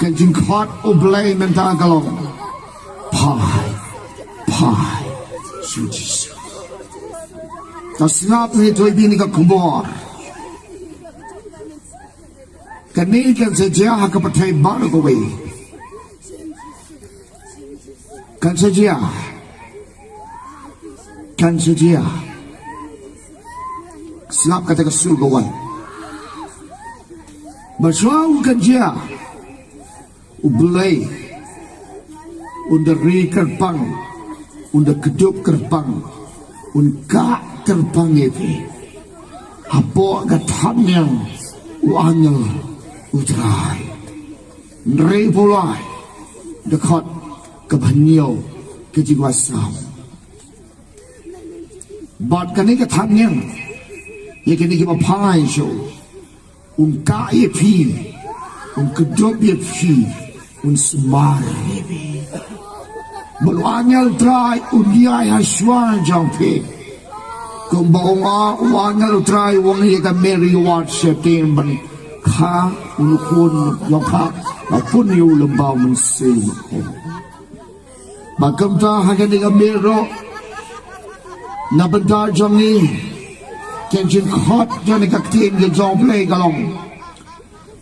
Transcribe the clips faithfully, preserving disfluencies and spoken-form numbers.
Ka jingkhot U Blei mynta ka long: Phai, phai sha U Jisu. Te sngap, ngi ïathuh ïa phi kane ka khubor. Kane kan sa jia ha ka pyrthei baroh kawei. Kan sa jia. Kan sa jia. Sngap kata ka sur ka wan. Ba shuwa u kan jia, U Blei un da ri kyrpang, un da kdup kyrpang, un kah kyrpang ïa phi hapoh ka thapniang u angel U Trai. Hynrei pule, dkhot kaba hynñiew, ka jingwan sam. Bad kane ka thapniang, ïa kine kiba phai sha u, un kah ïa phi, un kdup ïa phi, un sumar ïa phi. Bad u angel Trai un ïaid ha shuwa jong phi. Kumba ong u angel Trai, u ong ïa ka Meri, wat sheptieng, ban kha u khun jong pha ha pun ïa u lyngba u Mynsiem Bakhuid. Bad kumta ha kane ka miet ruh, na bynta jong ngi, ka jingkhot jong kane ka ktien ka jong U Blei ka long: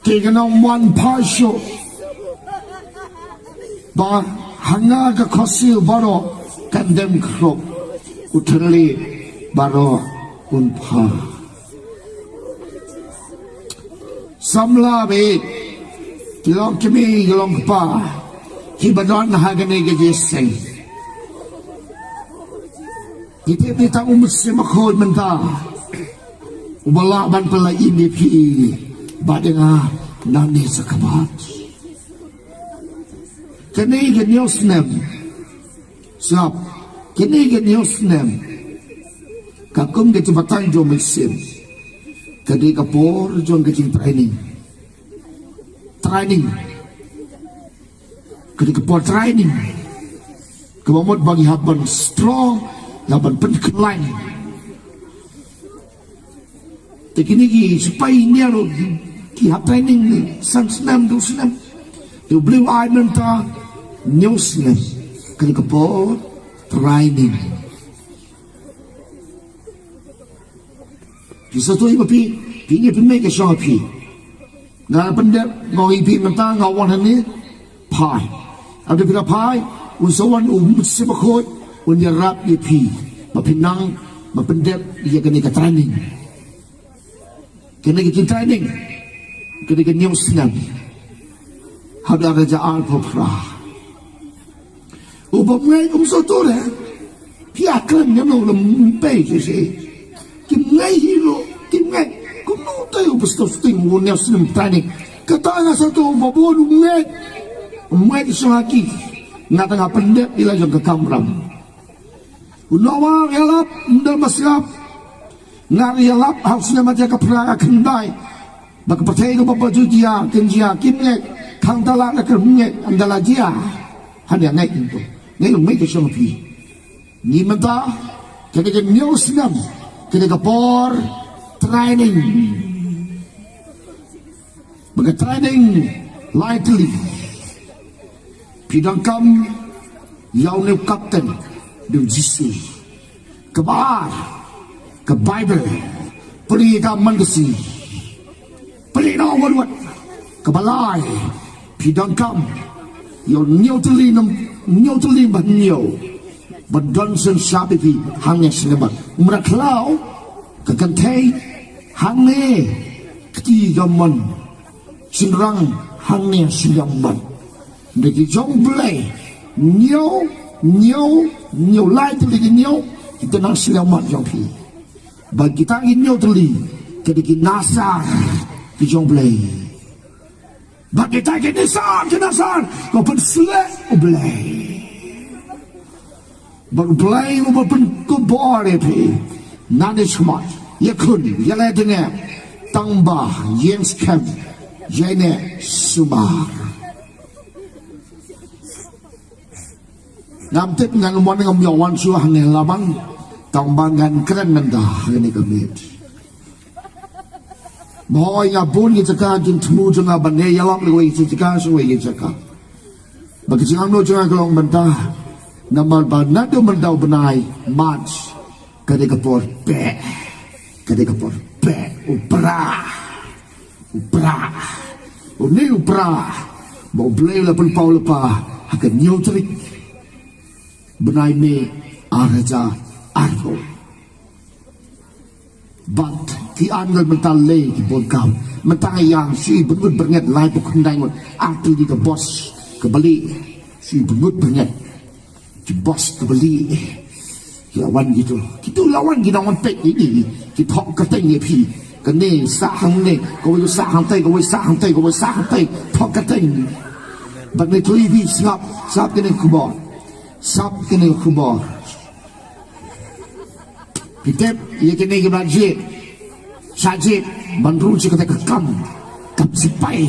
Te kane un wan phai shuh, ba ha nga ka khohsiew baroh kan dem khrup, u thylliej baroh un phai. Samla bad ki long kmie, ki long kpa, kiba don ha kane ka jingïaseng. Ngi tip ngi tang u Mynsiem Bakhuid mynta uba lah ban pynlait ïa phi bad ïa nga nangne shakhmat. Kane ka hynñiew snem, sngap, kane ka hynñiew snem, katkum ka jingbatai jong u Mynsiem, ka dei ka por jong ka jingtraining. Training. Ka dei ka por training kaba mut ba ngi hap ban strong, ngi hap ban pynkhlaiñ. Te kine ki sipai India ruh ki hap training san snem, hynñiew snem. Te U Blei u ai mynta hynñiew snem. Ka dei ka por training. Ki sa tuh ïa phi, phi ngi pynmih ka shong ha phi. Nga la pyndep, nga ong ïa phi mynta nga wan hangne, phai. Haba phi la phai, un sa wan u Mynsiem Bakhuid, un ïarap ïa phi ba phin nang ban pyndep ïa kane ka training. Kane ka jingtraining, kane ka hynñiew snem, haduh ar hajar arphew phra. U bym ngeit um sngewthuh re. Phi ïa kren ne em, lem pei shisha. Kim ngeit hi ruh, kim ngeit. Kumno te u ba sngewthuh sting u hynñiew snem training. Kata nga sngewthuh ba bun um ngeit. Um ngeit shuh ha ki. Nga tang nga pyndep ïa la jong ka kamram. U Noah u ïalap, ym don ba sngap. Nga ruh ïalap ha u snem hajar khatphra khatkhyndai. Ba ka pyrthei kaba ju jia kan jia, kim ngeit. Khang tala na ka ngeit, ym da la jia. Hynrei ngeit kumto. Ngeit, ngeit ka shong ha phi. Ngi mynta, kane ka hynñiew snem, kane ka por training. Ba ka training lai tylli. Phi donkam ïa une u kapten, dei u Jisu. Kaba ar, ka Baibl. Plie ka man ka sngi. Plie noh wat wat. Kaba lai, phi donkam ïa u hynñiew tylli, hynñiew tylli ba hynñiew. Ba don synshar ïa phi hangne sha shyllangmat. Ym da khlaw, ka kynthei hangne, kti ka mon. Shynrang hangne shyllangmat. Da ki jong Blei, hynñiew, hynñiew, hynñiew, lai tylli ki hynñiew, ki tnat shyllangmat jong phi. Bad kita ki hynñiew tylli, ki dei ki nashar ki jong Blei. Bad kita ki nashar, ki nashar, ko pynshlur U Blei. Bad U Blei uba pynkupbor ïa phi. Nangne shakhmat. Ïakhun, ïaleh tyngeh. Tang ba ïeng skhem. Ïaineh sumar. Ngam tip ngan wan, ngam ïoh wan shuh hangne la bang. Tang ba ngan kren mynta hangne ka miet. Ba hooid nga bun ki jaka jingthmu jong nga ban ïalap na kawei ki jaka sha kawei ki jaka. Ba ki jingangnud jong nga ka long mynta. Namar ba naduh mynta u bnai March ka dei ka por beh. Ka dei ka por beh. U Prah. U Prah. Une u Prah. Ba U Blei u la pynpaw lypa ha ka hynñiew tarik bnai May ar hajar arphew. Bad ki angel mynta lei ki bun kam. Mynta ïa shu bynrut byrngeit laiphew khyndai ngut. Artylli ka bos kaba lieh. Shu bynrut byrngeit. Ki bos kaba lieh. Ki la wan kito. Kito la wan ki nang wan peit ïa ki. Ki thok kyrteng ïa phi. Kane sah hangne. Kawei sah hangtei, kawei sah hangtei, kawei sah hangtei. Thok kyrteng. Bad ne kli phi sngap. Sngap kane ka khubor. Sngap kane ka khubor. Phi tip ïa kine kiba la jied. Sa jied ban rung sha kata ka kam. Kam sipai.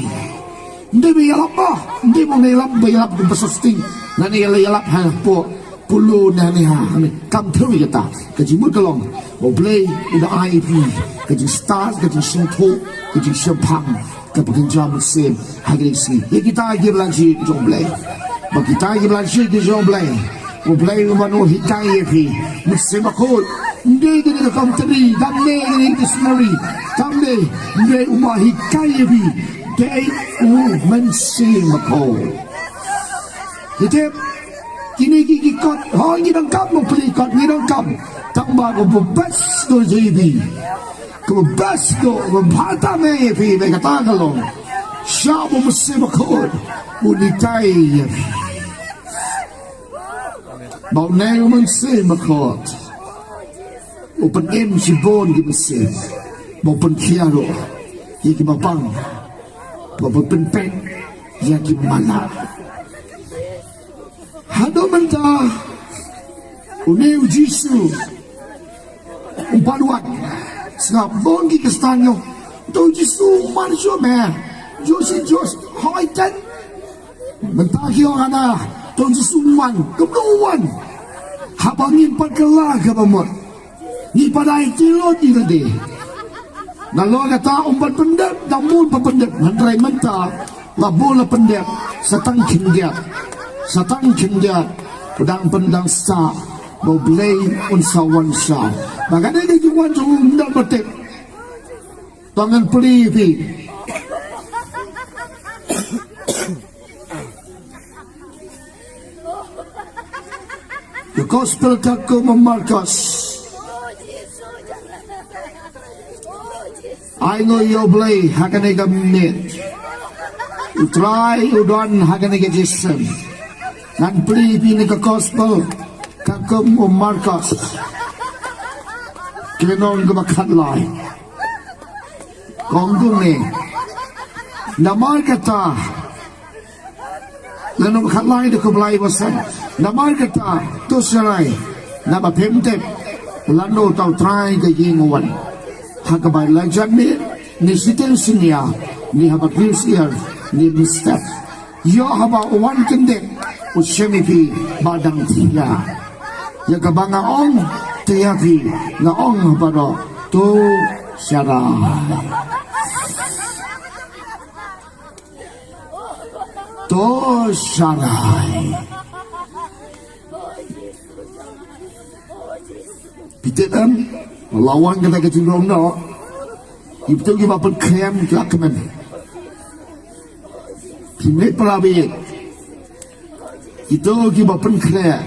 Ym dei ba ïalap ba. Ym dei ba ïalap ba ïalap ba sosting. Lane ïalap ïalap ha pok. Polo ne ne ha ne. Kam thew ïa kata. Ka jingmut ka long ba U Blei u da ai ïa phi ka jingstad, ka jingsngewthuh, ka jingshemphang. Kaba kynja mynsiem ha kine ki sngi. Ïa kita kiba la jied jong U Blei. Ba kita kiba la jied jong U Blei. U Blei u mano hikai ïa phi. Mynsiem Bakhuid. Ym dei kane ka commentary, kam dei kane ka dictionary. Kam dei, ym dei, u ma hikai ïa phi. Dei u Mynsiem Bakhuid. Phi tip, kine ki, ki kot, hooid ngi donkam, u pli kot ngi donkam. Tang ba kaba best to J B. Kaba best to, kaba bha tam ïa phi, ba kata ka long. Shah ba u Mynsiem Bakhuid un hikai ïa phi. Ba une u Mynsiem Bakhuid u pynim shibun ki mynsiem. Ba u pynkhia ruh ïa kiba pang. Ba u pynpeit ïa ki mala. Haduh mynta une u Jisu u pan wan. Sngap bun ki Khristan ïa u, to u Jisu u man shuh me. Jisu, Jisu, hooid kan. Mynta ki ong hana, to u Jisu u man, kumno u wan? Haba ngim pat kylla kaba mut. Ngi pat ai tylli ngi lade. Nalor kata um pat pyndep, da bun pat pyndep. Hynrei mynta la bun la pyndep. Sa tang khyndiat. Sa tang khyndiat. Ba dang pyndang sa. Ba U Blei un sa wan sa. Ba ka dei ka jingwan jong u ym don ba tip. To ngan plie phi. Ka Gospel katkum u Markos. Ainguh ïa U Blei ha kane ka miet. U Trai u don ha kane ka jingïaseng. Ngan plie phi na ka Gospel katkum u Markos. Ka lynnong kaba khatlai. Ka ong kumne. Namar kata. Lynnong khatlai da kaba lai ba san. Namar kata, to sharai. Naba phim tip lano uta u Trai ka ïing u wan. Ha kaba la jan miet, ne shiteng synñia, ne haba khlieh syiar, ne mynstep. Ïoh haba u wan kyndit, u shem ïa phi ba dang thiah. Ïa kaba nga ong, te ïa phi, nga ong baroh, to sharai. To sharai. Phi tip em, la wan kata ka jingrong noh. Ki bynta kiba pynkhreh ki la kmen. Phi mut para bangeit. Kito kiba pynkhreh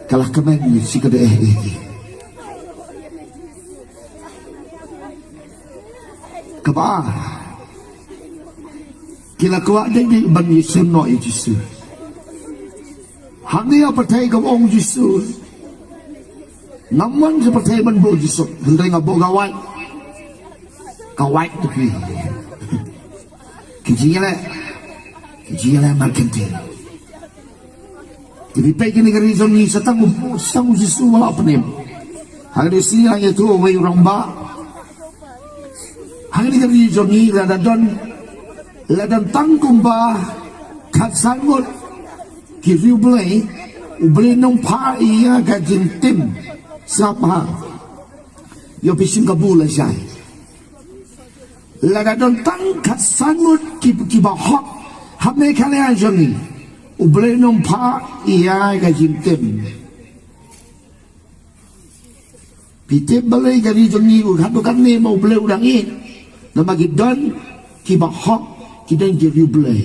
ki la kmen shi katta eh eh. Kaba ki la kwah dei dei ban ïashem noh ïa u Jisu. Hangne ha pyrthei ka ong u Jisu. Ngam wan sha pyrthei ban buh jingsuk, hynrei nga buh ka wait. Ka wait to phi. Ki jingïaleh. Ki jingïaleh markynti. Te phi peit kane ka ri jong ngi, sa tang u, sa tang u Jisu u la pynim. Ha kane ka sngi nga ïathuh uwei u rangbah. Ha kane ka ri jong ngi lada don, lada don tang kumba khatsan ngut ki riewblei, U Blei un ym phah ïa ka jingtim. Sngap ha. Ïoh phi shim kabu lashai. Lada don tang khatsan ngut ki, ki bahok ha Meghalaya jong ngi, U Blei un ym phah ïa ka jingtim. Phi tip balei ka ri jong ngi u khat u khat ne ma U Blei u dang ïeit? Namar ki don ki bahok, ki don ki riewblei.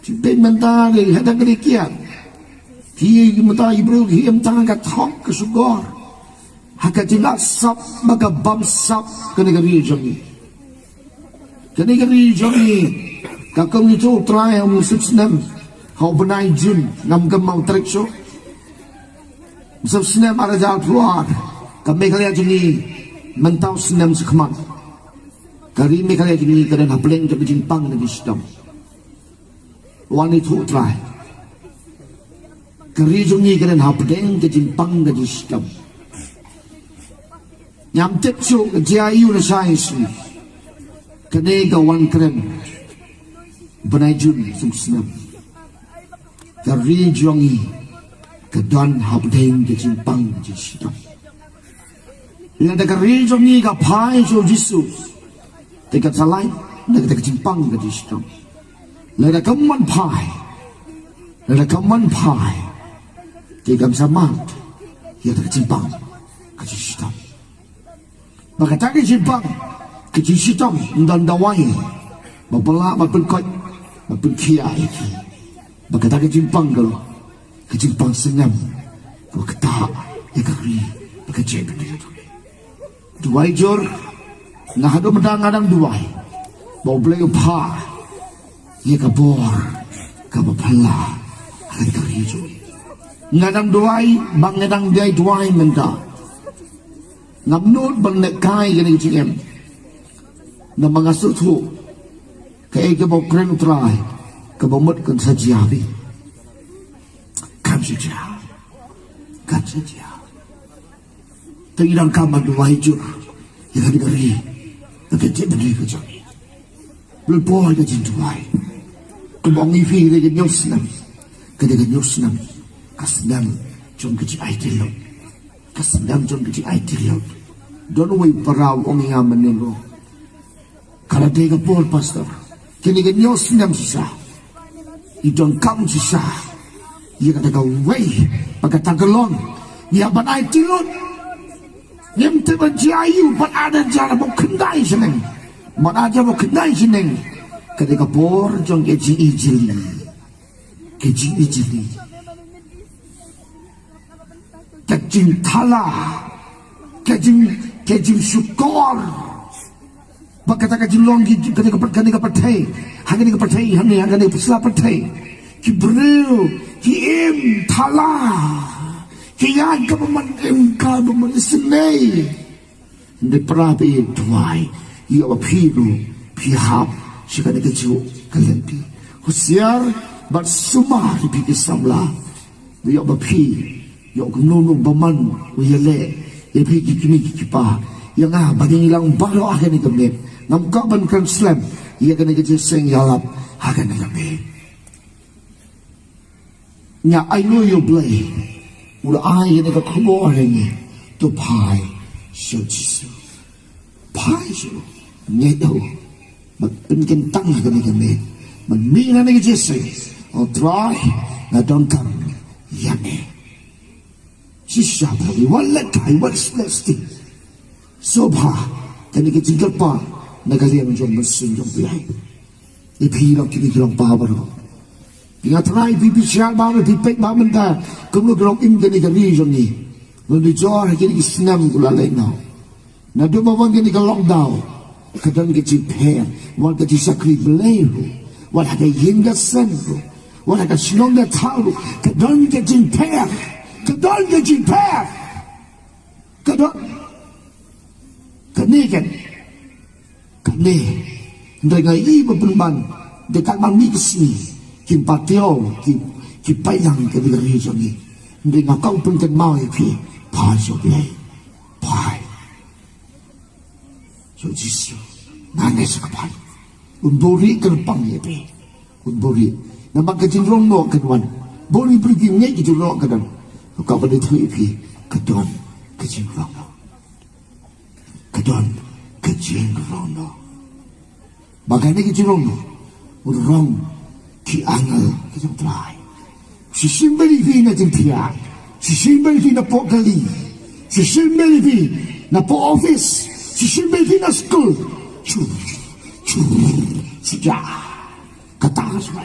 Ki peit mynta de hadang ka dei kiad. Ki mynta ki briew ki im tang ka thok ka shukor. Ha ka jingïasap bad ka bamsap kane ka ri jong ngi. Kane ka ri jong ngi ka kum ngi tu trai ha u snem, ha u bnai Jun, ngam kynmaw tarik shuh. Snem ar hajar arphew ar, ka Meghalaya jong ngi mynta u snem shakhmat. Ka ri Meghalaya jong ngi ka don hapdeng jong ka jingpang na ki shitom. Wan ithuh trai. Ka ri jong ngi ka don hapdeng ka jingpang ka jingshitom. Ngam tip shuh ka jia aiu na sha ïa shu. Kane ka wan kren. Bnai Jun sung snem. Ka ri jong ngi ka don hapdeng ka jingpang ka jingshitom. Lada ka ri jong ngi ka phai sha u Jisu, te kan sa lait na kata ka jingpang ka jingshitom. Lada kam phai, lada kam phai, te kan sa mad ïa kata ka jingpang ka jingshitom. Bad kata ka jingpang ka jingshitom ym don dawai ba pynlah, ba pynkoit, ba pynkhia ïa ki. Bad kata ka jingpang ka long ka jingpang sngem kaba ktah ïa ka ri bad ka jaitbynriew. Duwai jur, nga haduh mynta nga dang duwai ba U Blei u phah ïa ka bor kaba phylla ha ka ri jong ngi. Nga dang duwai, ba nga dang duwai mynta. Ngam nud ban lehkai kane ka jingim. Namar nga sngewthuh kaei kaba u kren u Trai, kaba mut kan sa jia bha. Kan sa jia. Kan sa jia. Te ngi donkam ban duwai jur ïa kane ka ri, ïa ka jaitbynriew ka jong ngi. Pynpoi ka jingduwai. Kumba ong ïa phi, ka dei ka hynñiew snem, ka dei ka hynñiew snem, ka snem jong ka jingaiti lut. Ka snem jong ka jingaiti lut. Don uwei u para u ong ïa nga mynne ruh, ka la dei ka por, pastor, kine ki hynñiew snem shisha, ngi donkam shisha ïa kata kawei, bad kata ka long, ngi hap ban aiti lut. Ngim tip ban jia aiu, bad lada jia la ba khyndai snem, bad lada jia ba khyndai snem, ka dei ka por jong ka jingijli. Ka jingijli, ka jingthala, ka jing, ka jingshukor. Bad kata ka jinglong ki, kane ka, kane ka pyrthei, ha kane ka pyrthei, ha kane, ha kane ka pyrthei, ki briew ki im thala, ki ïaid kaba man im, kaba man isynei. Hynrei para, phi duwai ïa ba phi ruh phi hap sha kane kajuh ka lynti. Husiar bad sumar ïa phi ki samla. Ïa ba phi, ïa kumno kumno ba man u ïaleh ïa phi ki kmie ki kpa, ïa nga bad ïa ngi lang baroh ha kane ka miet. Ngam kwah ban kren slem ïa kane ka jingïaseng ïalap ha kane ka miet. Nga ai nguh ïa U Blei, u la ai ïa kane ka khubor ïa ngi. To phai sha u Jisu. Phai sha u. Ngeit ïa u. Bad pynkyntang ha kane ka miet. Bad mynta kane ka jingïaseng, O Trai, nga donkam ïa me. Shisha ba ngi wan lehkai, wan sngewsih. Sngewbha kane ka jingkyrpad na ka liang jong u Mynsiem jong U Blei. Ïa phi long kmie, phi long kpa baroh. Nga tharai phi, phi sngewbha, phi peit ba mynta kumno ka long im kane ka ri jong ngi. Ngi la ïohi ha kine ki snem ba la leit noh. Naduh ba wan kane ka lockdown, ka don ka jingpher. Wat ka jingshakri Blei ruh, wat ha ka ïing ka sem ruh, wat ha ka shnong ka thaw ruh, ka don ka jingpher. Ka don ka jingpher. Ka don. Kane kan, kane, hynrei nga ïohi ba pynban, da katba mih ka sngi, kin patiaw, ki, ki pait lang kane ka ri jong ngi. Hynrei nga kwah pynkynmaw ïa phi, phai sha U Blei. Phai sha u Jisu. Nangne sa ka phai. Un buhrieh kyrpang ïa phi. Un buhrieh. Namar ka jingrong noh kan wan. Bun ki briew ki ngeit ka jingrong noh kan wan. Ka, ka dei, tip ïa phi, ka don ka jingrong noh. Ka don ka Jingkyrkhu. Ba kane ka jingrong, u rong ki angel ki jong U Trai. Shisien bad ïa phi na jingthiah, shisien bad ïa phi na poh kali, shisien bad ïa phi na poh office, shisien bad ïa phi na skul. Chu, chu, shisha. Kata ka shuwa.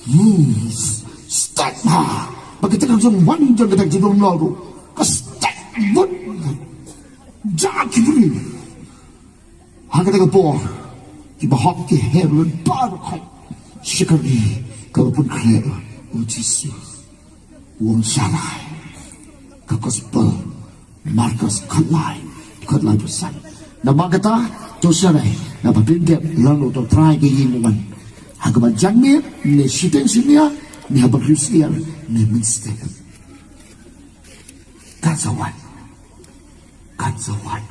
Hmm, stek ma. Ba kita ka jong wan jong kita ka jingrong ruh. Ka stek mut. Ja ki bri. Ha kata ka por, kiba hok ki heh ruh baroh khoit. Shakri kaba pynkhreh u Jisu. U ong sharai. Ka gospel Markos khatlai, khatlai phew san. Namar kata, to sharai, naba pyndep lang u to trai ka ïing u wan. Ha kaba jan miet, ne shiteng shinia, ne haba briew syiar, ne mynstep. Kan sa wan. Kan sa wan.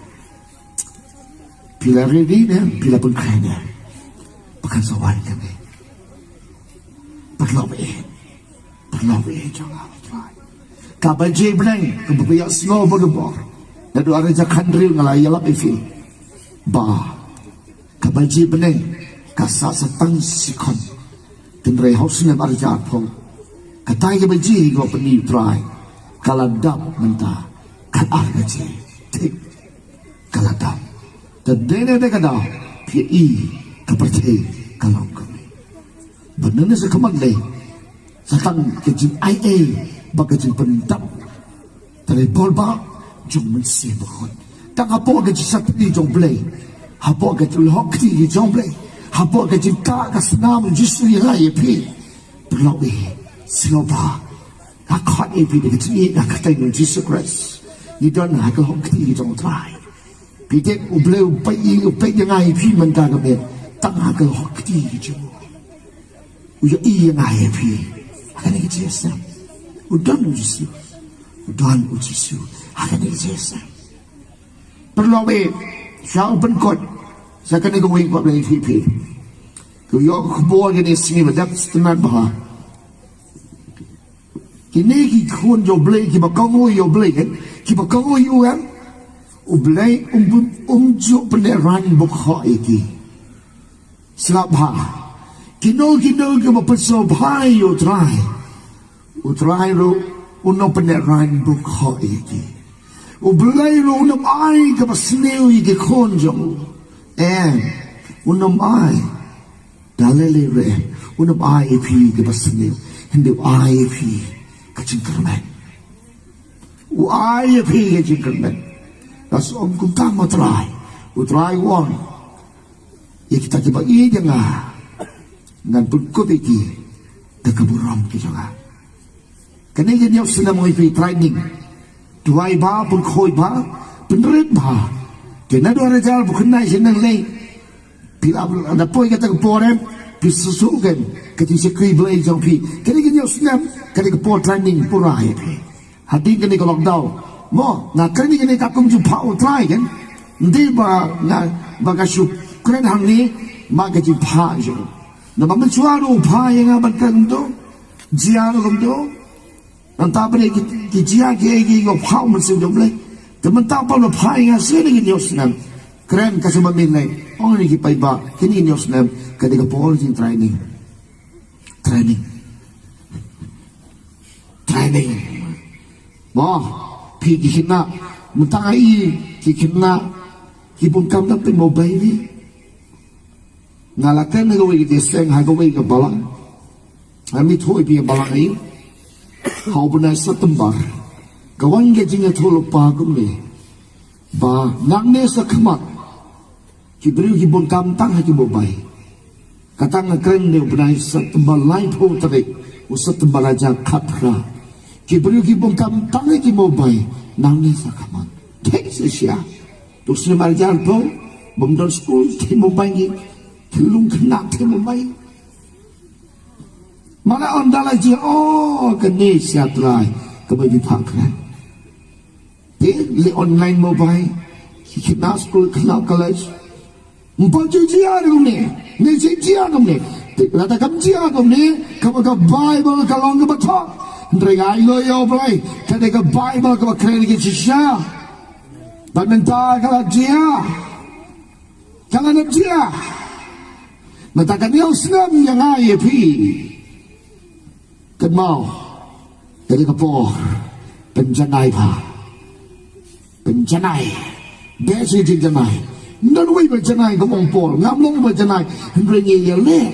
Phi la ready ne, phi la pynkhreh ne. Ba kan sa wan kane. Paralok eh. Paralok eh jong nga U Trai. Ka baje bneng, kaba phi ïohsngew barabor. Naduh ar hajar khathynriew nga la ïalap ïa phi. Ba. Ka baje bneng, ka sah sa tang shi khon. Hynrei ha u snem ar hajar arphew. Kata ka baje kaba pyni U Trai. Ka la dap mynta. Khatar baje. Thik. Ka la dap. Te dei ne dei ka daw. Phi i ka pyrthei ka long kumne. Ba nang ne sa khmat lei. Sa tang ka jingaiei. Ba ka jingpyndap. Te dei bor ba jong Mynsiem Bakhuid. Tang hapoh ka jingshakri jong Blei. Hapoh ka jinglehkti jong Blei. Hapoh ka jingkah ka snam Jisu ïa nga ïa phi. Paralok eh. Sngewbha. Nga khot ïa phi da ka jingïeit ha ka kyrteng jong Jisu Khrist. Ngi don ha ka lehkti jong U Trai. Phi tip U Blei u peit ïa, u peit ïa nga ïa phi mynta ka miet. Tang ha ka lehkti jong u. U ïohi ïa nga ïa phi. Ha kane ka jingsnam. U don U Jisu. U don U Jisu. Ha kane ka jingsnam. Paralok eh. Sha u pynkut. Sha kane kawei ka Blei phi phi. Ka ïoh ka khubor kane sngi ba dap sngewtynnat bha. Kine ki khun jong U Blei kiba kohnguh ïa U Blei kan, kiba kohnguh ïa u kan. U Blei um, um, um ju pynlehrain bukhoh ïa ki. Sngap bha. Kino kino kiba pynsngewbha ïa U Trai. U Trai ruh un ym pynlehrain bukhoh ïa ki. U Blei ruh un ym ai kaba sniew ïa ki khun jong u. Em, un ym ai. Da lei lei ruh em, un ym ai ïa phi kaba sniew, hynrei u ai ïa phi ka jingkyrmen. U ai ïa phi ka jingkyrmen. Nga shu ong kumta ma U Trai. U Trai u ong ïa kita kiba ïeit ïa nga, ngan pynkup ïa ki da ka burom ka jong nga. Kane ka hynñiew snem ngi phi training. Duwai bha, pynkhuid bha, pynrit bha. Te naduh ar hajar arphew khyndai sha nang lei. Phi la, la poi kata ka por em, phi sngewthuh kan ka jingshakri Blei jong phi. Kane ka hynñiew snem, kane ka por training pura ïa phi. Hadien kane ka lockdown. Mo, nga kren ïa kane ka kum jingphah U Trai kan. Ynda ba nga, ba nga shu kren hangne, ma ka jingphah jong u. Naba mynshuwa ruh u phah ïa nga ban kren kumto. Jia ruh kumto. Nangta ba dei ki, ki jia kiei kiei, nga phah u Mynsiem jong U Blei. Te mynta ba la phah ïa nga sha kane ka hynñiew snem. Kren ka shu ma mynlei. Ong ïa ki paidbah, kane ka hynñiew snem ka dei ka por jingtraining. Training. Training. Mo, phi ki khynnah, mynta nga i ki khynnah ki bun kam da peit mobile. Nga la kren ha kawei ka jingïaseng ha kawei ka balang. Nga mih thuh ïa phi ïa balang ïa. Ha u bnai September ka wan ka jingïathuhlypa kumne ba nangne sha khmat ki briew ki bun kam tang ha ki mobile. Kata nga kren ne u bnai September, laiphew tarik u September ar hajar khatphra. Ki briew ki bun kam tang ha ki mobile nangne sha khmat. Thik shisha. Te u snem ar hajar arphew bym don skul, te mobile ngi, te lum khynnah te mobile. Mala ynda la jia, o kane sha Trai kaba phi phah kren. Te leh online mobile, ki khynnah skul, khynnah college. Ym pat ju jia kumne, ne ju jia kumne. Te lada kam jia kumne, kaba ka Baibl ka long kaba thok. Hynrei nga ai nguh ïa U Blei, ka dei ka Baibl kaba kren ïa ki shisha. Bad mynta ka la jia. Ka la nep jia. Mynta ka hynñiew snem ïa nga ïa phi. Kynmaw. Kane ka por. Pynjanai pha. Pynjanai. Beh sha ka jingjanai. Ym don uwei ba janai kum u Paul. Ngam long ba janai. Hynrei ngi ïaleh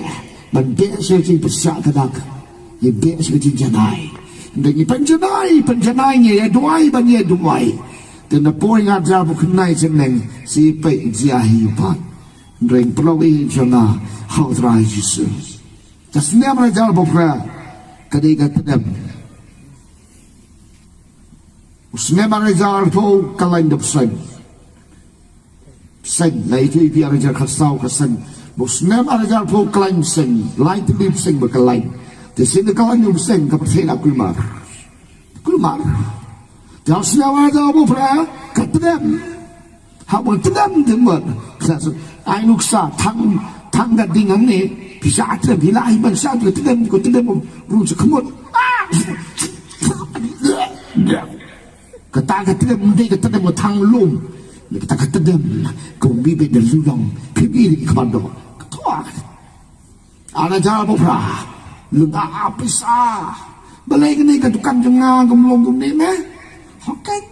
ban beh sha ka jingpyrshah ka dak. Ngi beh sha ka jingjanai. Hynrei ngi pynjanai, pynjanai ngi ïa duwai ban ïa duwai. Te na poi nga jar ba khynnai seng neng. Sa peit jia hi pat. Hynrei pynlong ïa jong nga ha u Trai Jisu. Ka snem ar hajar arphew phra ka dei ka tdem. U snem ar hajar arphew ka lain da bseiñ. Bseiñ, la ïathuh ïa phi ar hajar khatsaw ka seiñ. Ba u snem ar hajar arphew ka lain bseiñ, lai tylli bseiñ ba ka lain. Te sien da ka lain u bseiñ ka pyrthei la kulmar. Kulmar. Te u snem ar hajar arphew phra ka tdem. Haba tdem te mut. Ai nuksa thang, thang ka ding hangne. Phi sa tdem, phi la ai ban sa tdem, ko tdem rung sa khmut. Ah! Kata ka tdem, dei ka tdem ka thang lum. Kata ka tdem, ka ym bit da lulong. Phi bit ka ban dok. Ka thok. Ar hajar arphew phra. Lung a a pisa. Balei kane ka dukan jong nga kam long kumne me? Hoken.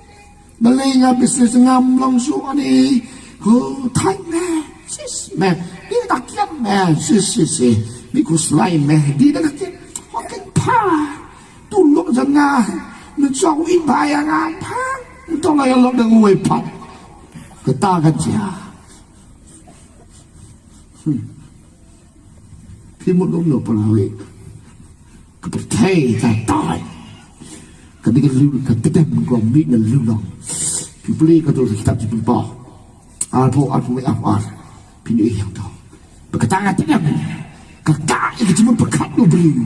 Balei nga business ngam long shuh ani. Hu thai me. Sis me. Di ka kiam me. Sis sis sis. Bi ku slai me. Di da ka kiam. Hoken pha. Tu lok jong nga. Nang chong in ba ïa nga pha. Nang tong la ïa lok da uwei pha. Kata ka jia. Hmm. Phi mut lum no pynawei. Ka pyrthei ka tai. Ka dei ka lu ka tdem ka mih na lulong. Phi pule ka tu kitab Jingpynpaw. Arphew, arphew wei, arphew ar. Phi ïohi hangto. Ba kata ka tdem. Ka ka ïa ka jingmut pyrkhat u briew.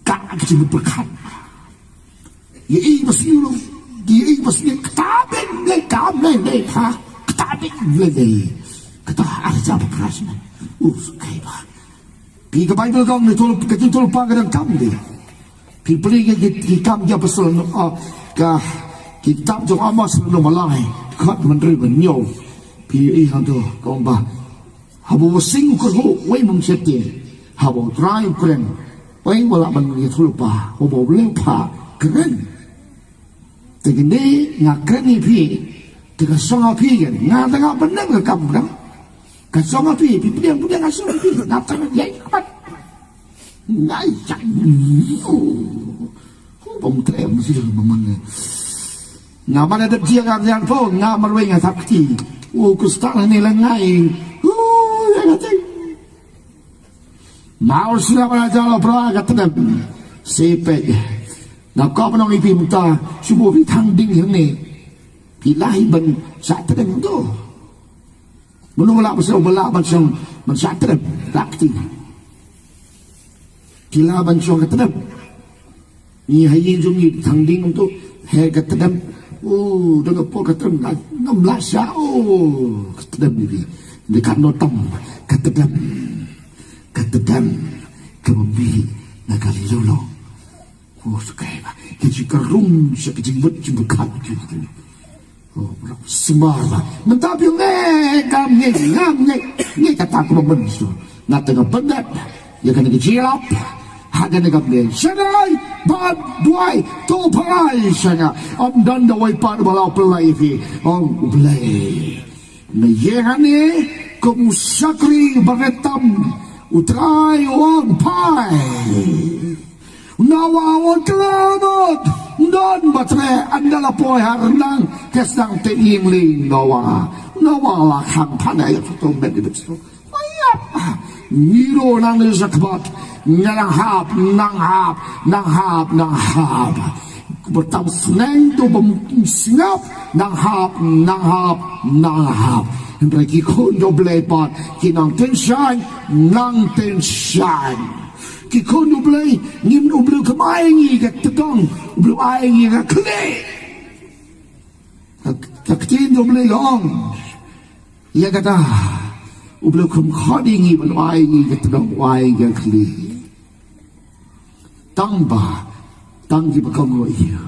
Ka ka jingmut pyrkhat. Ïa i ba sniew lu. Ïa i ba sniew kata byn lei kam lei lei ha. Kata byn lei lei. Kata ar hajar ba kras man. U sukai ba. Phi ka Baibl kong ni tul ka jingtul pa ka dang kam de. Phi pli ka ki kam ja pasal no ka kitab jong Amos no malai. Khot man ri ban nyo. Phi i hang tu kong ba. Haba u sing u kyrhuh, wei mong shet te. Haba u trai u kren, wei u lah ban ïathuhlypa. Haba u leh pha kren. Te kine nga kren ïa phi. Te ka song ha phi kan. Nga te nga pynlong ka kam kan. Ka song ha phi, phi pdiang pdiang ka song ha phi. Nga te nga ïai pat. Nga ïai. Bom trem sih bom mana. Nga mana dep jia nga rian pho nga marwei nga thap kti. U kustan ni la ngai. U ya kati. Mau sila mana jalo pra ka tedem. Sepe. Nga ko pnong ipi muta subu pi thang ding ni. Pi lahi ban sa tedem tu. Munu mala pasal mala ban sang ban sa tedem. Rakti. Kila ban shong ka tdem. Ngi ha ïing jong ngi thang ding tu he ka tdem. O da ka por ka tdem na ngam la sha o ka tdem ni bi. Ni ka no tam ka tdem. Ka tdem ka mbi na ka lolo. O sukai ba ki ji ka rung sha ki jingmut jingbukham ki. Sumar ba mynta phi ngi kam ngi ngam ngi ngi kata kumba mynta nga tengah pendat ïa kane ka jilap ha kane ka bneng. Shadai bad duwai to parai shanga. Ym don da wai pat ba la pynlai phi. Ong U Blei na ïa kane kum u shakri ba retam U Trai u ong phai. Noah u ong khlem don ba treh ynda la poi ha rnang. Te sdang te ïing lieng Noah. Noah la khang phane ïa phi to met ïa phi to. Ngi ruh nang ïa sa kbat nang hap nang hap nang hap nang hap. Ba tam sneng to bym sngap nang hap nang hap nang hap. Hynrei ki khun jong U Blei pat ki nang tension nang tension. Ki khun U Blei ngim U Blei kam ai ngi ka tdong, U Blei ai ngi ka khlieh. Ka, ka ktien U Blei long. Ïa kata U Blei kam khot ïa ngi ban ai ngi ka tdong, ai ngi ka khlieh. Tang ba tang ki ba kam ngi ïa.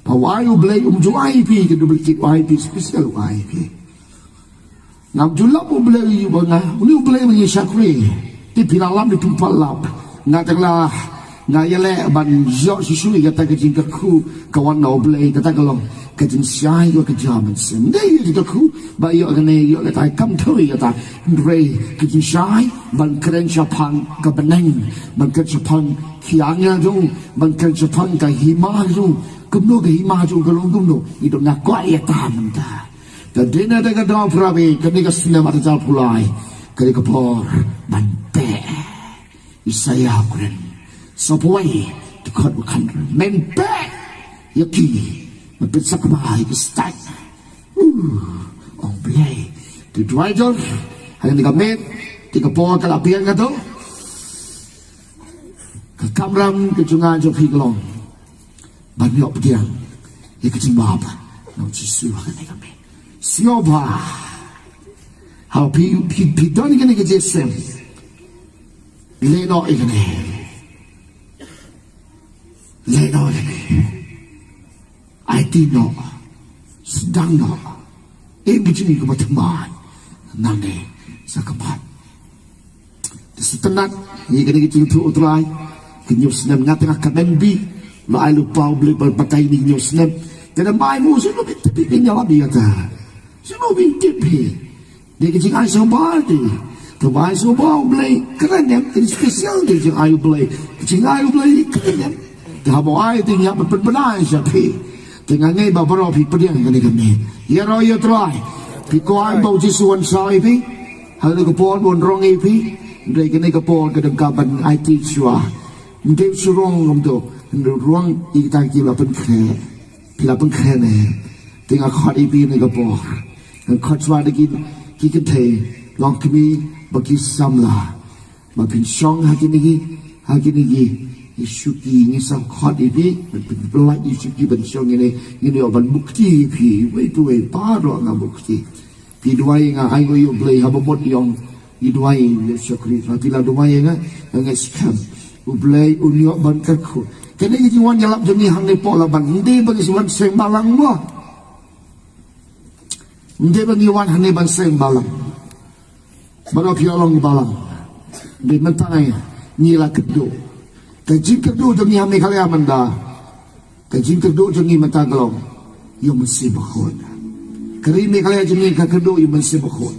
Ba ai U Blei um ju ai phi ka duplicate, ai phi special, ai phi. Ngam ju lap U Blei ba nga, uni U Blei ba ngi shakri. Te phi la lap ne phim pat lap. Nga tang la, nga ïaleh ban ïoh shisha ïa kata ka jingkyrkhu ka wan na U Blei, kata ka long ka jingshai ïa ka jingmynsiem. Dei ïa ka jingkyrkhu ba ïoh kane ïoh kata, kam thaw ïa kata. Hynrei ka jingshai ban kren shaphang ka bneng, ban kren shaphang ki angel jong, ban kren shaphang ka hima jong. Kumno ka hima jong ka long kumno? Ngi don, nga kwah ïa kata mynta. Te dei na da ka daw para bangeit, kane ka snem ar hajar arphew lai ka dei ka por ban peit. Isaïah u kren, sawphew wei, dkhot ba khatphra. Men peit ïa ki, men pynsakma ïa ki stad. Uh, ong Blei. Te duwai jur ha kane ka miet, te ka por ka la biang kato. Ka kamram ka jong nga jong phi ka long ban ïoh pdiang ïa ka jingbha na U Jisu ha kane ka miet. Sngewbha, haba phi, phi, phi don ïa kane ka jingshem, leh noh ïa kane. Leh noh ïa kane. Aiti noh, sdang noh. Im ka jingim kaba thymmai nangne sha khmat. Te sngewtynnat ïa kane ka jingïathuh U Trai. Ka hynñiew snem, nga tang nga kmen bha, la ai lypa U Blei ba batai ïa kane ka hynñiew snem. Te da mai mo sngewbha tip ïa ka, ïa lade ïa ka. Sngewbha tip hi. Dei ka jingai sngewbha te. Te ba ai sngewbha U Blei, kren em, in special dei jingai U Blei. Ka jingai U Blei, kren em. Te haba u ai te ngi hap ban pynbna sha phi. Te nga ngeit ba baroh phi pdiang kane ka miet. Ïaroh ïa U Trai. Phi kwah ba U Jisu un saw ïa phi ha kane ka por, un rong ïa phi. Hynrei kane ka por ka dang ka ban aiti shuwa. Ym dei shu rong kumto. Hynrei rong ïa kita kiba la pynkhreh. Phi la pynkhreh ne? Te nga khot ïa phi kane ka por. Nga khot shuwa da ki, ki kynthei longkmie bad ki samla. Ba phin shong ha kine ki, ha kine ki, ïa shuki, ngi sngewkhot ïa phi ban pynlait ïa shuki ban shong ïa ne, ngin ïoh ban buh kti ïa phi, wei pa wei baroh nga buh kti. Phi duwai ïa nga, ai nguh ïa U Blei haba mut ïong, phi duwai ïa u shakri. Haba phi la duwai ïa nga, nga ngeit skhem U Blei un ïoh ban kyrkhu. Kane ka jingwan ïalap jong ngi hangne Paul la ban, ym dei ba ngi shu wan seng balang mo. Ym dei ba ngi wan hangne ban seng balang. Baroh phi la long balang. Dei mynta ngi la kyrduh. Ka jingkyrduh jong ngi ha Meghalaya mynta, ka jingkyrduh jong ngi mynta ka long ïa U Mynsiem Bakhuid. Ka ri Meghalaya jong ngi ka kyrduh ïa U Mynsiem Bakhuid.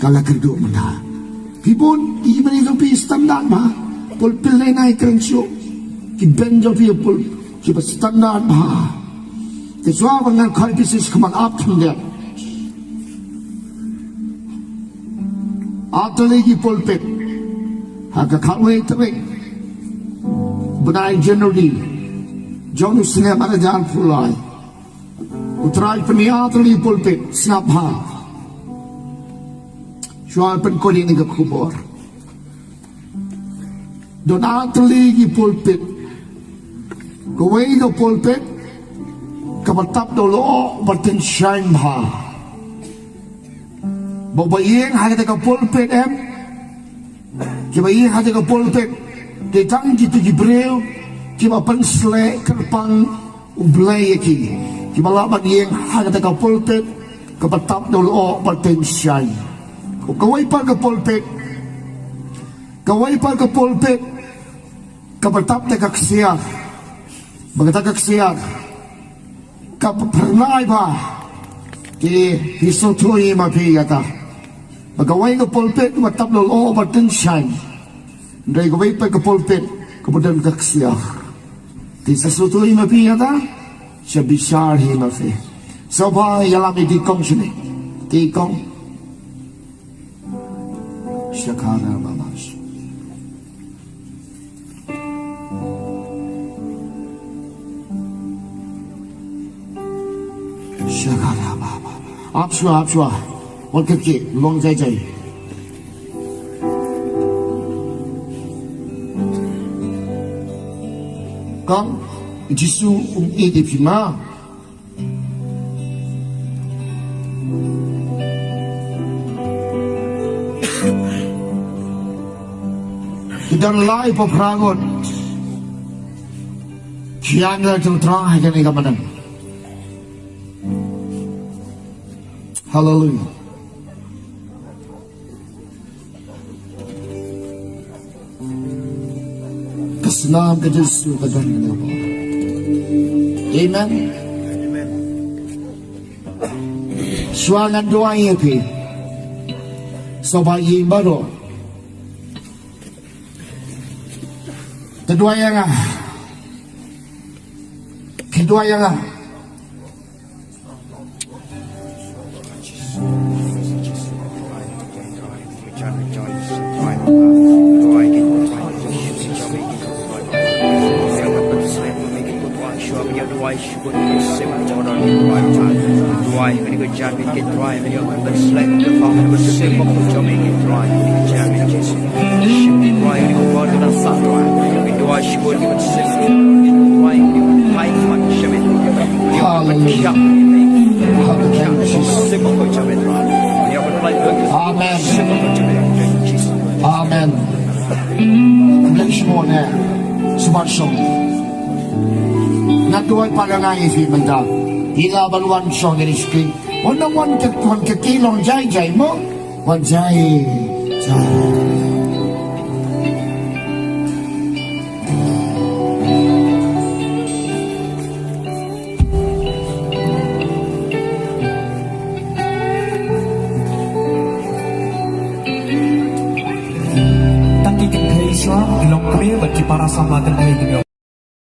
Ka la kyrduh mynta. Phi bun, ki bynta jong phi standard bha. Pulpit lei nai kren shuh. Ki bynta jong phi pul, kiba standard bha. Te shuwa ba ngan khot ïa phi sha khmat ap khyndiat. Artylli ki pulpit ha ka khatwei tarik bnai January jong u snem ar hajar arphew lai. U Trai pynïar artylli ki pulpit, sngap bha. Shuwa pynkut ïa kane ka khubor. Don artylli ki pulpit. Kawei ka pulpit kaba tap da u lyoh ba tyngshaiñ bha. Ba, ba ïeng ha kata ka pulpit em, kiba ïeng ha kata ka pulpit dei tang kito ki briew kiba pynshlur kyrpang U Blei ïa ki, kiba lah ban ïeng ha kata ka pulpit kaba tap da u lyoh ba tyngshaiñ. Kawei pat ka pulpit, kawei pat ka pulpit kaba tap da ka ksiar. Ba kata ka ksiar ka phyrnai bha. Te phi sngewthuh hi ma phi ïa kata. Ba kawei ka pulpit kaba tap da u lyoh ba tyngshaiñ. Hynrei kawei pat ka pulpit kaba don ka ksiar. Te sa sngewthuh hi ma phi ïa kata. Sa bishar hi ma phi. Sngewbha ïalam ïa i kong shane. I kong. Shakara babash. Shakara baba. Ap shuwa, ap shuwa. Wat kyrkieh, long jai jai. Kong, Jisu um ïeit ïa phi ma. Ki don lai phew phra ngut ki angel jong U Trai ha kane ka bneng. Haleluia. Snam ka Jisu ka don. Amen. Shuwa ngan duwai ïa phi. Sngewbha ïa baroh. Te duwai ïa nga. Phi duwai ïa nga. Hallelujah. Hallelujah. Amen. Amen. Bless you, Lord. Sumar song. Nga duwai para nga isi mynta. Ila ban wan song ri ski. Wan wan ke wan ke ki long jai jai mo. Wan jai jai. Tang ki kynthei shuwa, ki long kmie bad ki para samla kynthei ki